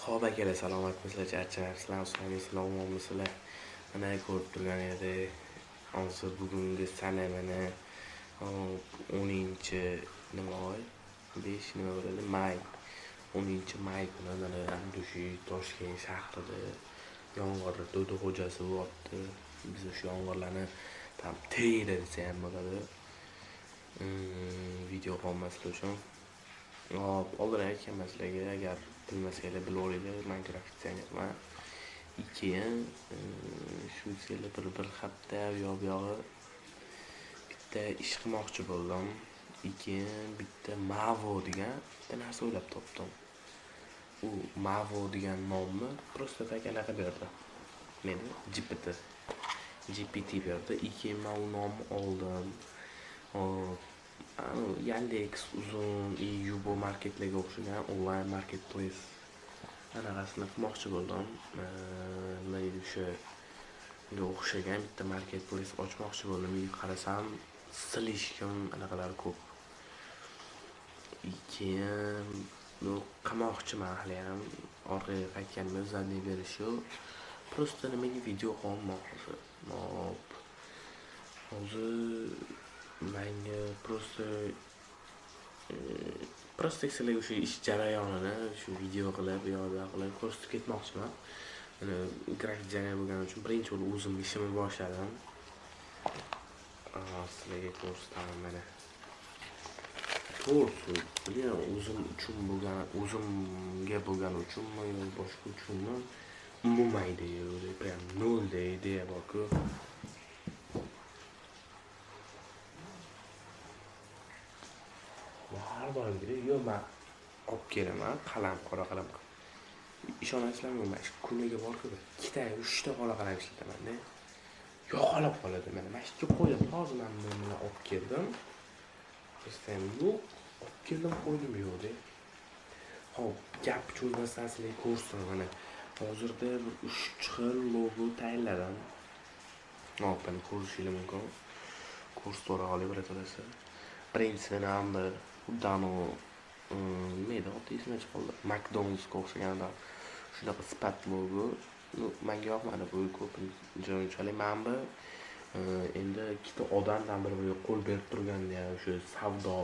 Xo'p akalar, salomatmisizlar, charchamayapsizlar, sog'misizlar, omonmisizlar? Mana ko'rib turganingizdek, hozir bugungi sana mana 10 nima oy? 5 nima bo'ladi? May. 10 may kuni mana Andushi Toshkent shahrida yomg'ir do'di xo'jasi bo'lyapti. Biz o'sha yomg'irlarni tam teydi desa ham bo'ladi. Video qolmaslik uchun. Hop, oldin aytganman sizlarga, agar bilmasanglar bilib olinglar, man grafik dizaynerman. Keyin shu sizlar bir hafta u buyog'i bitta ish qilmoqchi bo'ldim. Keyin bitta Mavo degan bitta narsa o'ylab topdim. U Mavo degan nomni просто так anaqa berdi. Meni GPT. GPT berdi. Keyin men u nomni oldim. Hop, Yandex, Uzum, Yubo marketlarga o'xshagan onlayn marketplace anaqasini qilmoqchi bo'ldim. Nima deydi, o'sha unga o'xshagan bitta marketplace ochmoqchi bo'ldim. Qarasam, слишком anaqalar ko'p. Keyin qilmoqchiman haliyam. Orqaga qaytganimda задний berish yo'q. Просто nimaga video qilyapman hozir? Hop. Hozir menga просто sizlarga o'sha ish jarayonini shu video qilib, u yoq qilib ko'rsatib ketmoqchiman. Mana grafik dizayner bo'lganim uchun birinchi bo'lib o'zim ishimni boshladim. Sizlarga ko'rsataman mana. To'g'risi, bilmayman, o'zim uchun bo'lgan, o'zimga bo'lgani uchunmi yo boshqa uchunmi, umuman ideya yo'q, прям nolda ideya borku. Har doimgidek, yo'q, man olib kelaman qalam, qora qalam. Ishonasizlarmi, man shu kuniga borku ikkita, uchta qora qalam ishlataman-da. Yo'qolib qoladi mana. Mana shu yerga qo'ydim. Hozir men buni olib keldim. Desam yo'q, olib keldim, qo'ydim yo'q-da. Xo'p, gap cho'zmasdan sizlarga ko'rsataman mana. Hozirda bir 3 xil logo tayinladim. Hop, mana ko'rishingiz mumkin. Ko'rsatib olay birodarlar. Birinchisi mana bu xuddi anavi nima edi, oti esimdan chiqib qoldi. McDonald'sga o'xshagan shunaqa sifat logo. Menga yoqmadi bu ko'pincha unchalik. Mana bu endi ikkita odamdan bir-biriga qo'l berib turganda o'sha savdo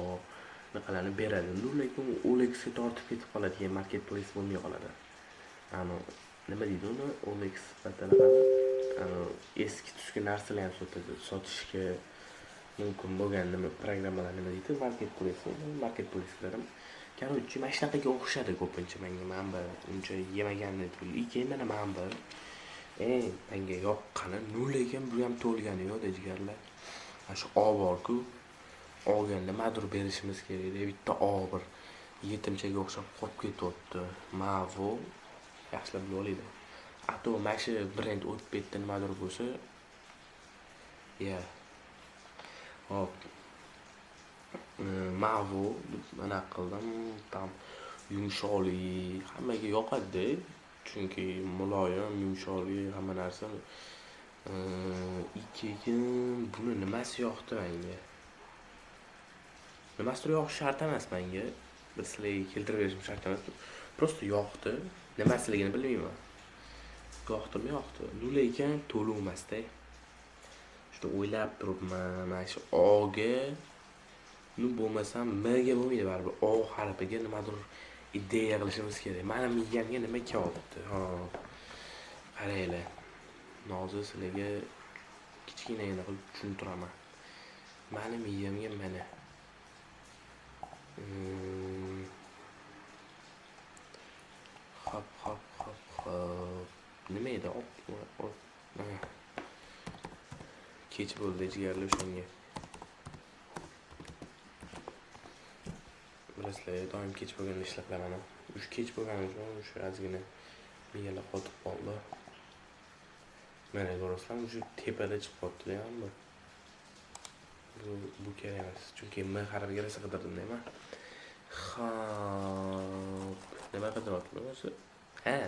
anaqalarni beradi. Lekin OLXga tortib ketib qoladi, keyin marketplace bo'lmay qoladi. Ani nima deydi uni? OLX sifatida eski tuski narsalar ham sotadi, sotishga mumkin bo'lgan nima programmalar nima deydi? Marketplace, marketplace dedim. Короче, mana shunaqaga o'xshadi ko'pincha menga mana bu uncha yemagandek tuyuldi. Keyin mana bu menga yoqqani nol ekan, bu ham to'lgani yo'q jigarlar. Mana shu O bor-ku, O'ga nimadir berishimiz kerak deb bitta O bir yetimchaga o'xshab qolib ketyapti. Mavo yaxshilab bilib olinglar. A to mana shu brend o'tib ketdi nimadir bo'lsa, ya. Hop. Mavo deb anaqa qildim, tam yumshoqlik hammaga yoqadi-da, chunki muloyim, yumshoqlik hamma narsa. Keyin buni nimasi yoqdi menga? Nimasidir yoqishi shart emas menga. Bir sizlarga keltirib berishim shart emas. Просто yoqdi. Nimasiligini bilmayman. Yoqdimi, yoqdi. Lekin to'liq emas-da. Shuni o'ylab turibman, mana shu O'ga, nu bo'lmasam M'ga bo'lmaydi baribir. O harfiga nimadir ideya qilishimiz kerak. Mani miyamga nima kelyapti? Ha. Qaranglar. Hozir sizlarga kichkinagina qilib tushuntiraman. Mani miyamga mana hop hop hop hop. Nima edi? Hop. Kech bo'ldi jigarlar o'shanga. Bilasizlar, doim kech bo'lganda ishlar qilaman. O'sha kech bo'lgani uchun o'sha ozgina miyalar qotib qoldi. Mana ko'rasizlar, o'sha tepada chiqib qoldi-da bu. Bu kerak emas, chunki M harfiga rosa qidirdim deyman. Xo'p, nima qidiryapman o'zi? Ha.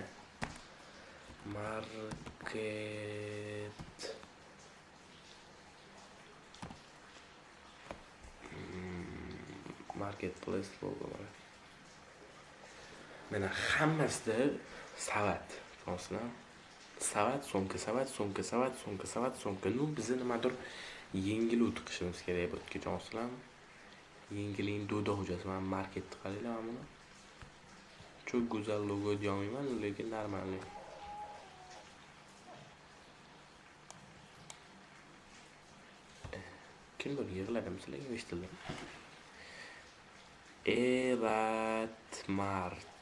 Market marketplace logo mana. Mana hammasida savat. Tushunasizlar? Savat, sumka, savat, sumka, savat, sumka, savat, sumka. Ну, bizni nimadir yengil o'tkazishimiz kerak bu yerga, tushunasizlarmi? Yengillik do'da xo'jasi. Mana marketni qaranglar, mana buni. Çok go'zal logo deyolmayman, lekin normalniy. Kimdir yig'ladimi sizlarga eshitildimi? Evet, Mart.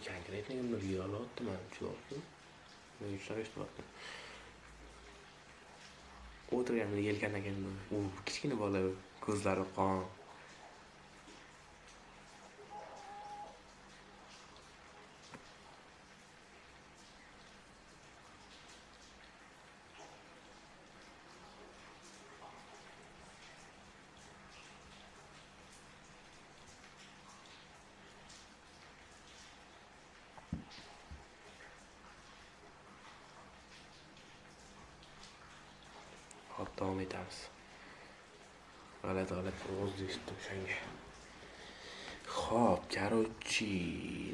Konkretно kimdir yig'layapti manimcha, yo'qmi? Men shunaqa eshityaptim. O'tirganida yelkandan keyin u kichkina bola ko'zlari qon. Hop, davom etamiz. G'alati ovozni eshitdim o'shanga. Xo'p, короче,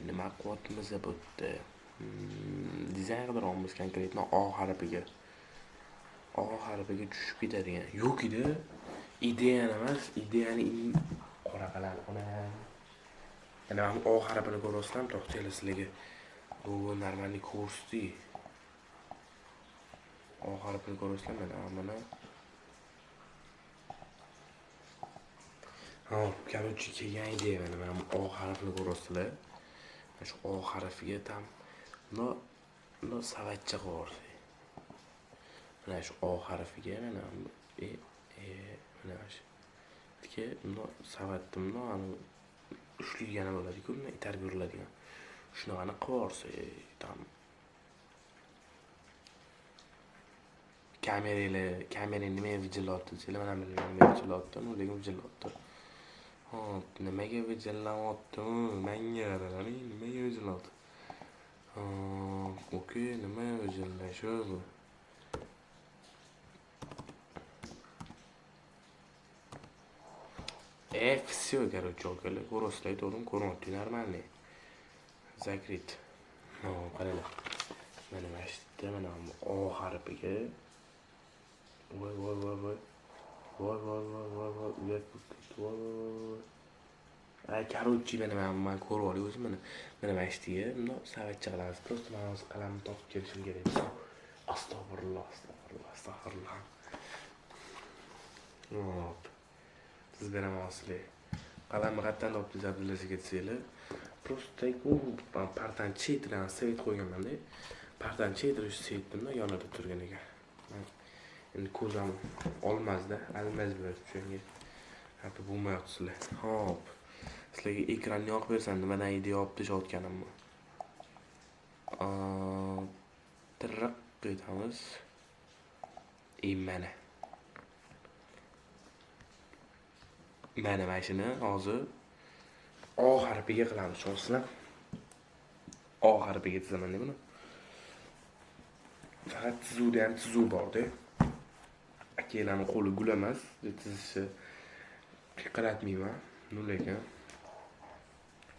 nima qilyapmiz bu yerda? Dizayn qidiryapmiz konkretно O harfiga. O harfiga tushib ketadigan. Yo'q edi. Ideyani emas, ideyani qora qalam ona. Mana men O harfini ko'ryapsizlarmi? To'xtanglar sizlarga. Bu normalniy ko'rsatdi. O harfini ko'ryapsizlar, mana. Hop, короче, kelgan ideya mana bu O harfini ko'ryapsizlar. Mana shu O harfiga tam no savatcha qo'yarsak. Mana shu O harfiga mana mana shu yerga no savatni no ushligani bo'ladi-ku, bundan itarib yuriladigan. Shunaqani qilib tam kamera nimaga vijillatdi desanglar, mana bilmayman nimaga vijillatdi, lekin vijillatdi. Hop, nimaga vijillayapti? Menga qarang, nimaga vijillatdi? Hop, okey, nima vijillashi bu? Всё, короче, okalar, ko'rasizlar, to'g'rimi? Ko'ryapti, normalniy. Закрыт. Hop, qaranglar. Mana shu yerda mana bu O harfiga. Voy voy voy voy. Voy voy voy voy voy, uyat bo'lib ketdi. Voy voy voy. Ay, короче, mana men ko'rib olay o'zim mana. Mana mana shu yerga bundoq savatcha qilamiz. Просто men hozir qalamni topib kelishim kerak. Astag'firulloh, astag'firulloh, astag'firulloh. Hop. Siz beraman sizlarga. Qalamni qayerdan topdingiz Abdullaga desanglar, просто u partani chetidan svet qo'yganman-da. Partani chetida shu svetni yonida turgan ekan. Endi ko'zim olmazda, almaz bo'ladi shunga. Xafa bo'lmayapsizlar. Hop. Sizlarga ekranni yoqib bersam, nimadan ideya olib tashlayotganimni. Tirriq etamiz. Mana. Mana mana shuni hozir O harfiga qilamiz, tushunasizlar? O harfiga chizaman buni. Faqat chizuvda ham chizuv bor-da. Akalarning qo'li gul emas, chizishni qiqiratmayman, lekin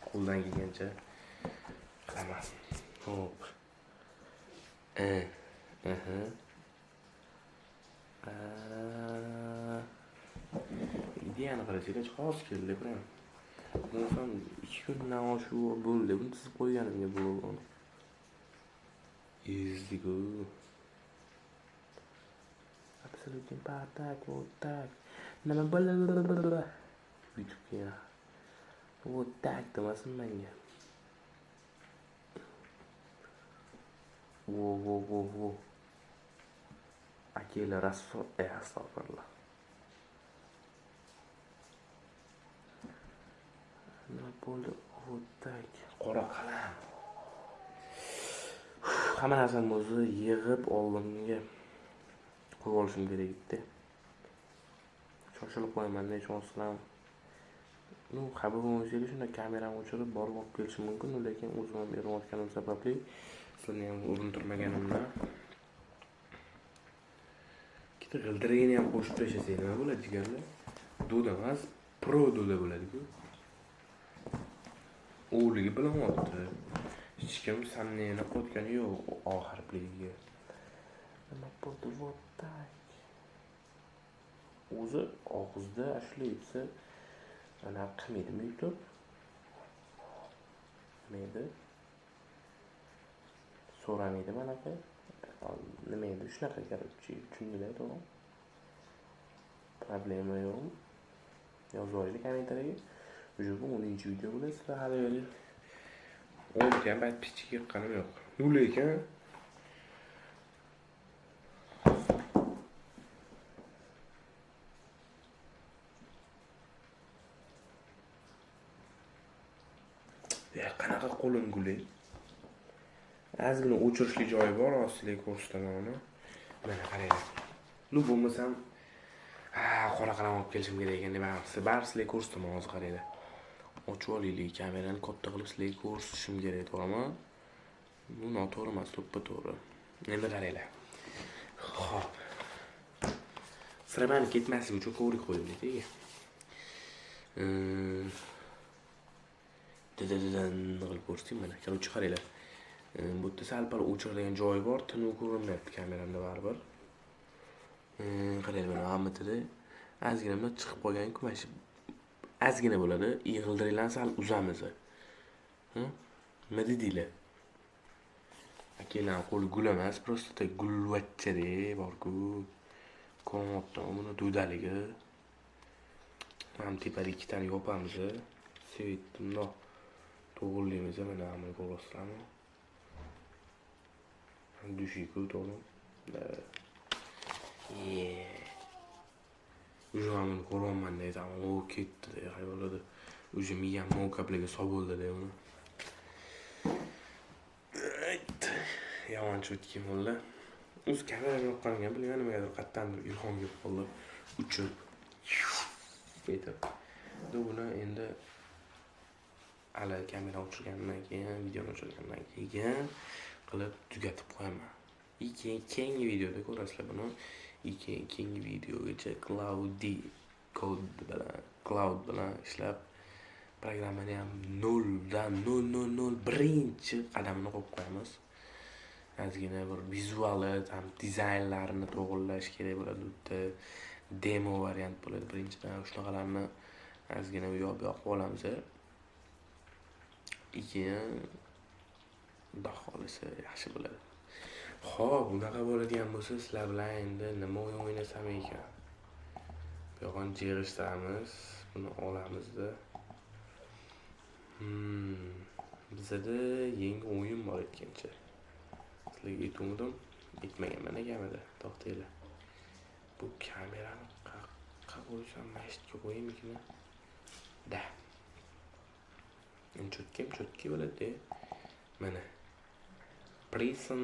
qo'ldan kelgancha qilaman. Xo'p. Ideyani qarasanglar, hozir keldi prям. Bo'lmasam 2 kundan oshiq bo'ldi, buni chizib qo'yganimga bu logoni. Ezdiku. Absolutно так, вот так. Nima bo'ladi? YouTube'ga. Вот так demasin menga. Vo vo vo vo. Akalar rasso, astag'firullah. Nima bo'ldi? Вот так. Qora qalam. Hamma narsamni o'zi yig'ib oldimga qo'yib olishim kerak edi. Shoshilib qo'yaman-da, ishonsizlar. Ну, xabar bo'lmasa shunda kameramni o'chirib borib olib kelishim mumkin, lekin o'zim ham erinayotganim sababli sizlarni ham urintirmaganimdan. Ikkita g'ildiragini ham qo'shib tashlasak nima bo'ladi jigarlar? Doda emas, pro doda bo'ladi-ku. O'ligi bilinyapti. Hech kim samneni qo'yotgani yo'q O harfligiga. Nima bo'ldi? Вот так. O'zi og'izda ashula aytsa, anaqa qilmaydimi YouTube? Nima edi? So'ramaydimi anaqa? Nima edi? Shunaqa короче, tushundinglar, to'g'rimi? Problema yo'q. Yozib olinglar kommentariyaga. Уже bu 10-video bo'ladi, sizlar hali 10ta ham подписчик yiqqanim yo'q. Nol ekan. Ya qanaqa qo'lim guli? Ozgina o'chirishli joyi bor, hozir sizlarga ko'rsataman uni. Mana qaranglar. Nu bo'lmasam, qora qalam olib kelishim kerak ekan, nima qilsa, bari sizlarga ko'rsataman hozir qaranglar. Ochib olaylik, kamerani katta qilib sizlarga ko'rsatishim kerak, to'g'rimi? Bu noto'g'ri emas, to'ppa-to'g'ri. Endi qaranglar. Xo'p. Sirabani ketmasligi uchun kovrik qo'ydim tagiga. Dadadan qilib ko'rsataymi mana. Короче, qaranglar. Bu yerda sal-pal o'chiradigan joyi bor, tunu ko'rinmayapti kameramda baribir. Qaranglar mana hamma yerda ozgina bundan chiqib qolgan-ku, mana shu ozgina bo'ladi. Yig'ildiringlarni sal uzamiz. Nima dedinglar? Akalarning qo'li gul emas, просто gulvachchada bor-ku. Ko'ryapti buni do'daligi. Ham tepada ikkitani yopamiz. Svet bundoq to'g'rilaymiz, mana buni ko'ryapsizlarmi? Dushiku to'g'ri. Уже buni ko'ryapman deydi, o ketdi-da, xayolida. Уже miyam mokapliga solib bo'ldi-da uni. Yomon cho'tki bo'ldi. O'zi kamerani yoqqanimga bilmayman nimagadir qayerdandir ilhom kelib qoldi. Uchib ketib. Buni endi hali kamera o'chirgandan keyin, videoni o'chirgandan keyin qilib tugatib qo'yaman. Keyin keyingi videoda ko'rasizlar buni. Keyingi videogacha Cloudy Code bilan, Cloud bilan ishlab programmani ham 0dan 0001 qadamini qo'yib qo'yamiz. Ozgina bir vizuali, ham dizaynlarini to'g'rilash kerak bo'ladi. U yerda demo variant bo'ladi birinchidan. Shunaqalarni ozgina u yoq bu yoq qilib olamiz. Keyin xudo xohlasa yaxshi bo'ladi. Xo'p, bunaqa bo'ladigan bo'lsa, sizlar bilan endi nima o'yin o'ynasam ekan? Bu yoqni jig'ishtiramiz, buni olamizda. Bizada yangi o'yin bor aytgancha. Sizlarga aytgandim, aytmaganman kamida, to'xtanglar. Bu kamerani qayerga qo'ysam, mana shu yerga qo'yaymikin? Da. Endi cho'tki bo'ladi. Mana. Prison